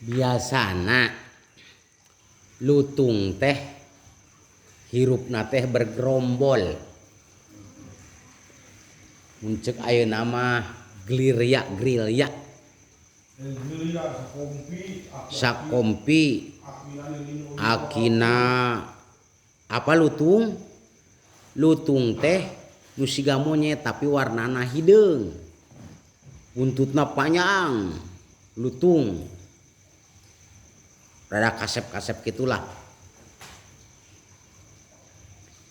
Biasana lutung teh hirupna teh bergerombol. Mun ceuk ayeuna mah glirya grilya. Sakompi akina apa lutung? Lutung teh nu siga monyet tapi warnana hideung. Buntutna panjang lutung. Rada kasep-kasep kitulah.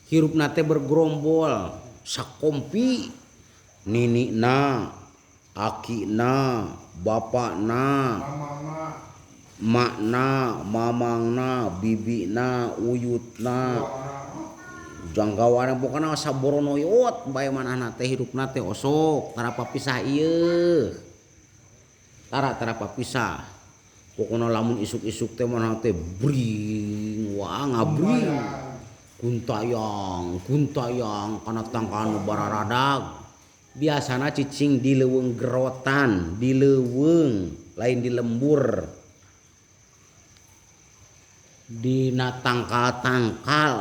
Hirupna teh bergerombol sakompi ninina, akina, bapana, makna, mamangna, bibina, uyutna, janggawana pokona saboronoyot bae manahna teh hirupna teh osok tara papisah ieu. Tara tara papisah. Pokona lamun isuk-isuk teh manahna teh bring wah ngabring. Kuntayang, kuntayang kana tangkal nu bararadag. Biasana cicing di leuweung gerotan, di leuweung lain di lembur. Dina tangkal-tangkal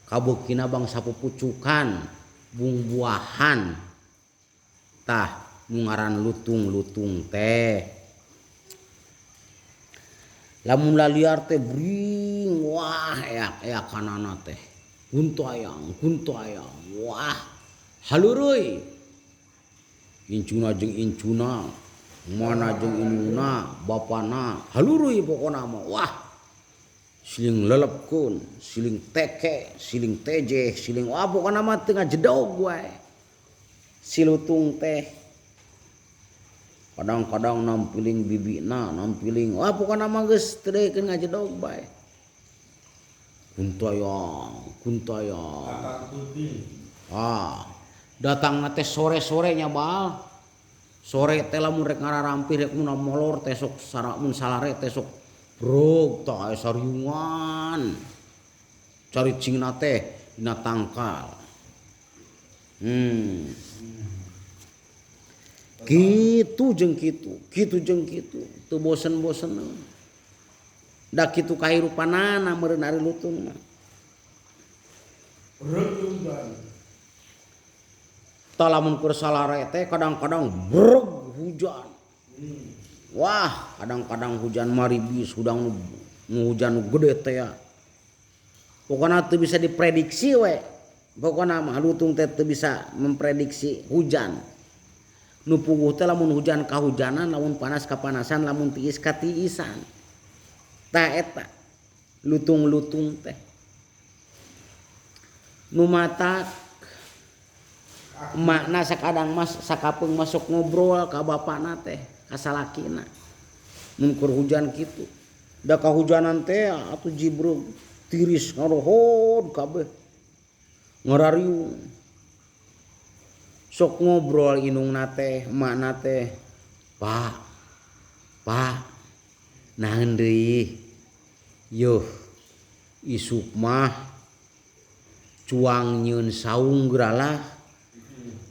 kabeukina bangsa pupucukan, bungbuahan. Tah nu ngaran lutung-lutung teh. Lamun laliar teh bring wah eak-eakanana teh. Kuntayang, kuntayang, wah haluruy. Incuna jeung incuna, mana jeung indungna, bapana, haluruy pokona mah. Wah. Siling lelepkeun, siling teke, siling tejeh, siling wah pokona mah teu ngajedog wae. Si lutung teh kadang-kadang nampiling bibina, nampiling wah pokona mah geus teu dekeun ngajedog bae. Kuntayang, kuntayang. Ah, datangna teh sore-sore nya bal. Sore teh lamun rek ngararampih rek mun molor teh sok mun salare teh sok brog tah aya sariungan. Caricingna teh dina tangkal. Kitu jeung kitu, kitu jeung kitu, teu bosen-boseneun. Da kitu kahirupanana meureun ari lutung mah. Tah lamun keur salare teh kadang-kadang breg hujan. Wah, kadang-kadang hujan maribis, hudang nu hujan nu gede teh ya. Pokona teu bisa diprediksi we. Pokona mah lutung teh teu bisa memprediksi hujan. Nu puguh teh lamun hujan kahujanan, lamun panas kapanasan, lamun tiis katiisan. Tah eta lutung-lutung teh. Nu matak makna sakadang mas sakapeung masuk ngobrol ka bapana teh, ka salakina. Mun keur hujan kitu. Da kahujanan teh atuh jibreug tiris ngarohod kabeh. Ngarariung. Sok ngobrol indungna teh, emakna teh. Pak, Pak, naon deui? Yuh, isuk mah cuang nyieun saung geuralah.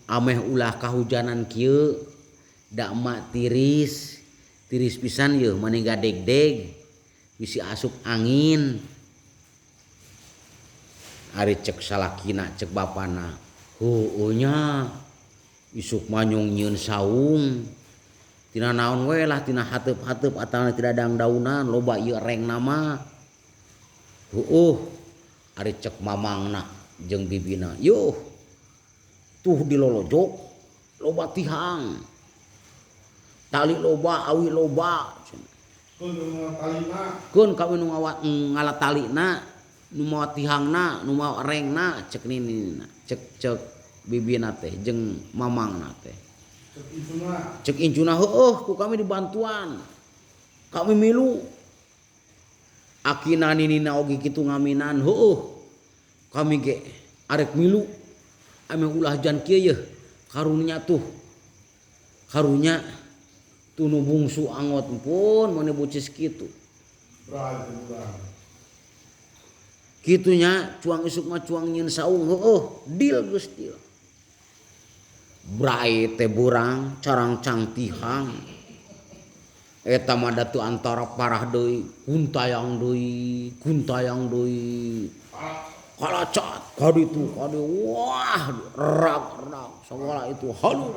Ameh ulah kahujanan kieu, da emak tiris, tiris pisan yeuh mani gadegdeg, bisi asup angin. Ari cek salakina cek bapana, heueuh nya isuk mah nyong nyieun saung. Tina naon we lah, tina hateup-hateup atawa tina dangdaunan loba ieu rengna mah. Heueuh, ari cek mamangna jeung bibina, yuh tuh dilolojok loba tihang. Tali loba, awi loba. Keun kami nu ngala talina, nu mawa tihangna, nu mawa rengna, cek ninina, cek cek bibina teh jeung mamangna teh. Cek incuna heueuh ku kami dibantuan. Kami milu. Akina ninina oge kitu ngaminan heueuh. Kami ge arek milu. Ame ulah jan kieu yeuh karunya tuh. Karunya tuh nu bungsu angot pun mane bucis kitu. Kitunya cuang isuk mah cuang nyieun saung heueuh deal geus deal. Brai teh burang carangcang tihang. Eta mah da teu antara parah deui, kuntayang deui, kuntayang deui. Kalacat ka ditu ka dieu, wah rag-rag sagala itu halu.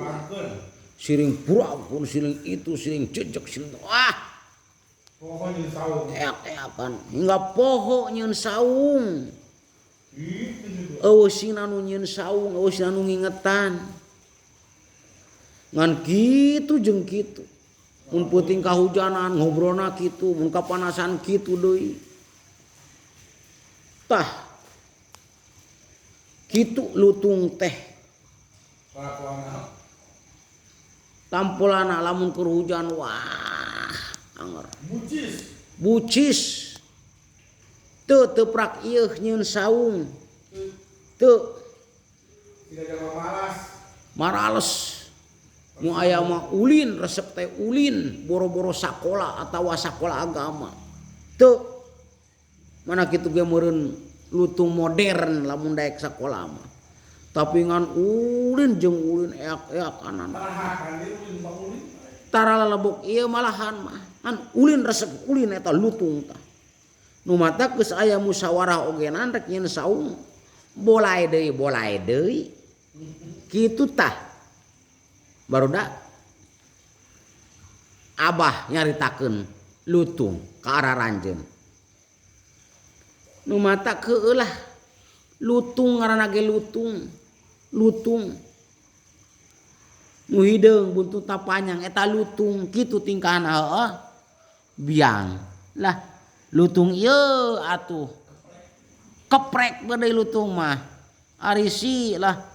Siring puragkeun, siring itu, siring jejeg, siring wah. Eak-eakan hingga poho nyieun saung. Eueuh sina nu nyieun saung, eueuh sina nu ngingetan. Ngan kitu jeung kitu. Mun peuting kahujanan ngobrolna kitu, mun kapanasan kitu deui. Tah. Kitu lutung teh. Tampolana lamun keur hujan wah anger. Bucis. Bucis. Teu teu prak ieuh nyieun saung. Teu. Marales. Nu aya mah ulin resep teh ulin boro-boro sakola atawa sakola agama. Teu. Mana kitu ge meureun lutung modern lamun daek sakola mah. Tapi ngan ulin jeung ulin eak-eakanana. Tara lalebok ieu malahan mah. Ngan ulin resep ulin eta lutung tah. Nu matak geus aya musyawarah ogenan rek nyieun saung. Bolai deui bolai deui. Kitu tah. Barudak Abah nyaritakeun lutung ka arah ranjeun. Nu matak heueuh lah lutung ngaranna ge lutung. Lutung. Nu hideung buntutna panjang eta lutung kitu tingkahna heueuh. Biang. Lah lutung ieu atuh. Keprek deui lutung mah. Ari si lah